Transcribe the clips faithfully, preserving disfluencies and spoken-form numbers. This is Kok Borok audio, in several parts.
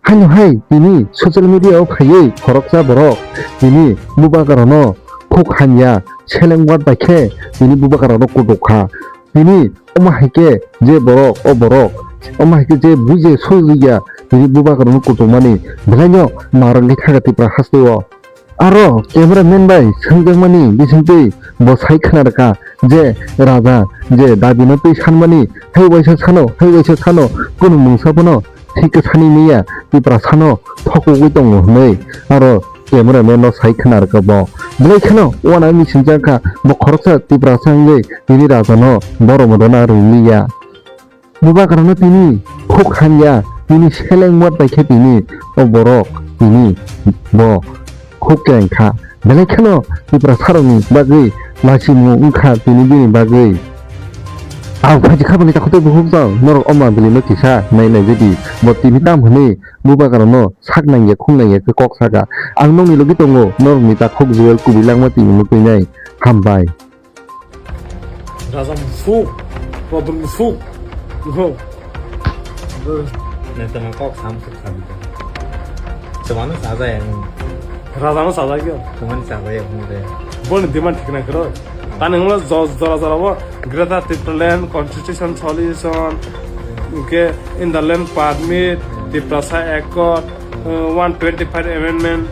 Haino hai tini social media o phaiwi khoroksa borok tini bubagrano khuk hamya seleng word bai khe tini bubagrano kutuk kha. Tini omo hai khe je borok, o borok, omo hai khe je bui je soi ya tini bubagrano kutukmani belaino narwgwi thangkha Tripura hasteo. Aro cameraman bai swngjakmani bisingtwi bo sai khna rwkha je raja je dabino twi sanmani hai waisa sano, hai waisa sano, kunu mungsa phano thik khe sani manya Tiprasano thokugwi tongo hwnwi aro cameraman no sai khna rwkha bo. Belai kheno uanami sinijak kha bo khoroksa Tiprasa wngwi tini rajano borom rwna rwliya. Bubagrano tini khuk hamya, tini seleng word bai khe tini o borok tini bo khuk kereng kha. Belai kheno Tiprasarokni bagwi lachimung wngkha tini bini bagwi. Ang phaji kha bini takhuk tei bukhuk jang norok o mambili no kisa nai nai jedi. Bo tini tam hwnwi bubagrano sak nangya khung nangya khe kok saka. Ang nokni logi tongo norokni takhuk Joel kubui langma tini mukwi nai. Hambai. Raja Mufuk, Raja Mufuk. Ho. Nang tama kok sam suk sam. Semana saja yang. Raja no saja kyo. Teman saja yang muda. Bol ni demand thik na kro. Tani ngla jora jora bo Greater Tipraland Constitution Solution. Okay, in the land permit, Tiprasa Accord, uh, one twenty-five amendment.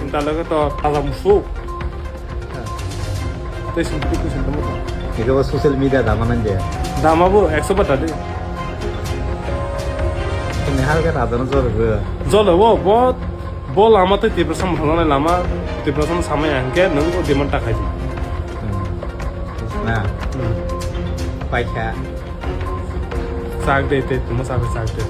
In the loge to Raja Mufuk. Tei sing tei kuising tongmo tong. Ego bo social media dama nang de. Dama bo ekso bata de. Ni halke raja no jor go. Jole bo, bo, bo lama tei Tiprasa mothangnai lama, Tiprasa no samai hingke nung o demand ta khai di. Hmm. Na. Hmm. Paikha. Sak de, tei tuma sak de, sak de.